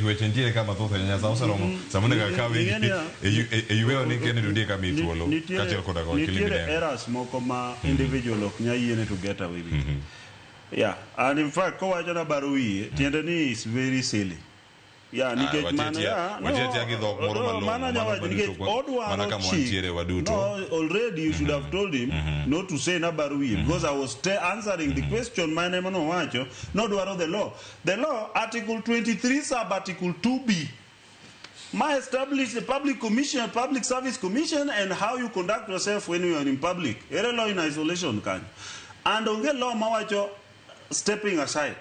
Weche nitiere ka mathoth ahinya sa oseromo sama onego akaw Ing'e niya, e yweyo ni kennedy ondiek amiyi thuolo kaachiel koda wakili nitiere Midengo. errors moko ma individual ok nyal yiene to get away with. Yeah, and in fact kowacho na baro wiye, tiende ni is very silly. Yeah, nikech watiyo mano atiya- yeah, watiyo atiya gi dhok moro no, malong'o, mano anya mano wacho waduto nikech odwaro mana kama chik. wantiere waduto. No, already you should have told him not to say na baro wiye because I was answering the question mane ema nowacho nodwaro the law. The law, Article 23 sub Article 2B, ma establish the public commission, Public Service Commission and how you conduct yourself when you are in public. Ere law in isolation kanyo. And onge law mawacho stepping aside.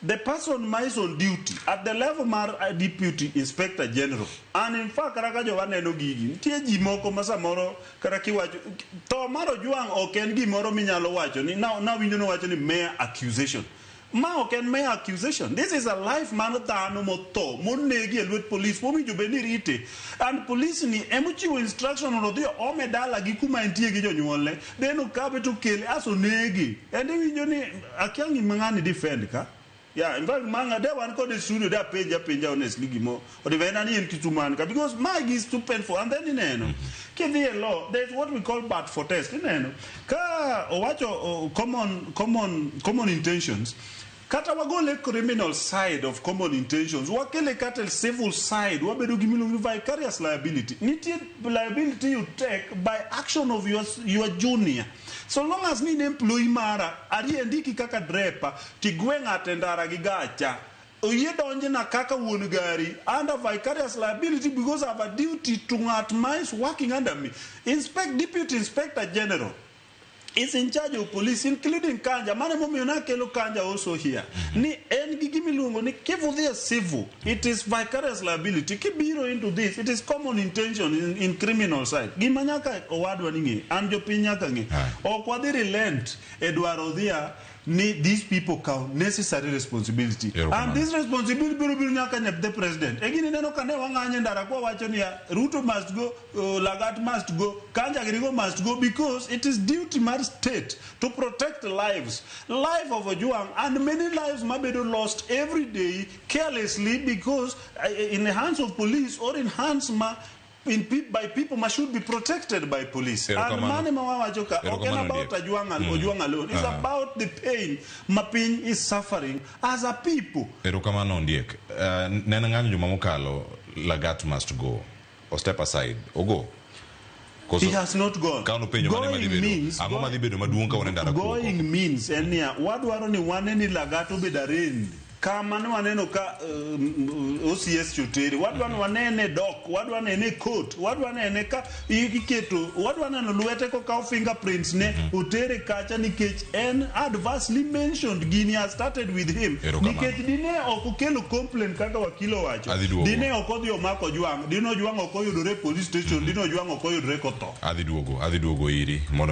The person ma is on duty at the level mar deputy inspector general and in fact kata ka jowa neno gigi nitie ji moko ma samoro kata kiwacho tho mar Ojwang ok en gimoro minyalo wacho ni nawinjo nowacho ni mere accusation ma ok en mere accusation. This is a life mar dhano motho monegi e lwet police mowinjo bed ni rite and police ni emochiwo instruction mondo odhi ome dala gi kuma entie gi jonyuolne then okawe to kele as onege and iwinjo ni akia gima ng'ani defend ka. Yeah, in fact manga de wan kode studio de apenja penja honestly gimo odivena ni en Kisumu ka because my is too painful. And then ineno kidhi e law, there is what we call but for test. Ineno ka owacho common intentions, kata wagole criminal side of common intentions, wakele kata civil side, wabedo gi miluongo ni vicarious liability. Nitie liability you take by action of your junior. So long as ni in employee mara, ariendiki kaka drepa, tigwe ng'ato e ndara gi gacha, oyie donjna kaka wuon gari under vicarious liability because I have a duty to ng'at ma is working under me. Inspect, deputy inspector general is in charge of police including Kanja. Mano emomiyo nakelo Kanja also here. Ni en gi gimiluongo ni kivudhi e civil, it is vicarious liability. Kibiro into this, it is common intention in criminal side. Gima nyaka owadwa ni ng'e, an jopiny nyaka ng'e. Ok wadhi relent e dwaro dhia ni these people kaw necessary responsibility. Erokamano. And this responsibility biro biro nyaka ne the president. E gini neno ka ne wang'anyo e ndara kwa wacho niya Ruto must go, Lagat must go, Kanja Girigo must go because it is duty mar state to protect lives. Life of Ojwang and many lives mabedo lost every day carelessly because in the hands of police or in hands ma in by people ma should be protected by police. And Erokamano. mane ma wawacho ka ok en Erokamano, about Ondiek. Ojwang Ojwang alone. It's about the pain ma piny is suffering as a people. Erokamano Ondiek. Ne en ng'anyo juma mokalo, Lagat must go. Or step aside. Ogo. Koso, He has not gone. Ka nopenjo mane madhi Going bedo. means Ang'o madhi bedo maduong' ka wan e ndara kuo Going means en niya, wadwaro ni wane ni Lagat obed arraigned. Kama ne waneno ka OCS Chotere, wadwa ni wanene dok, wadwa nene court, wadwa nene ka iketo, wadwa neno lwete kokaw fingerprints ne otere kacha nikech en adversely mentioned. Gini has started with him. Erokamano. Nikech dine ok okelo complaint kaka wakil owacho, Adhi duogo. dine ok odhi omako Ojwang', dine Ojwang' ok oyudore e police station, dine Ojwang' ok oyudore kotho. Adhi duogo, adhi duogo iri mondo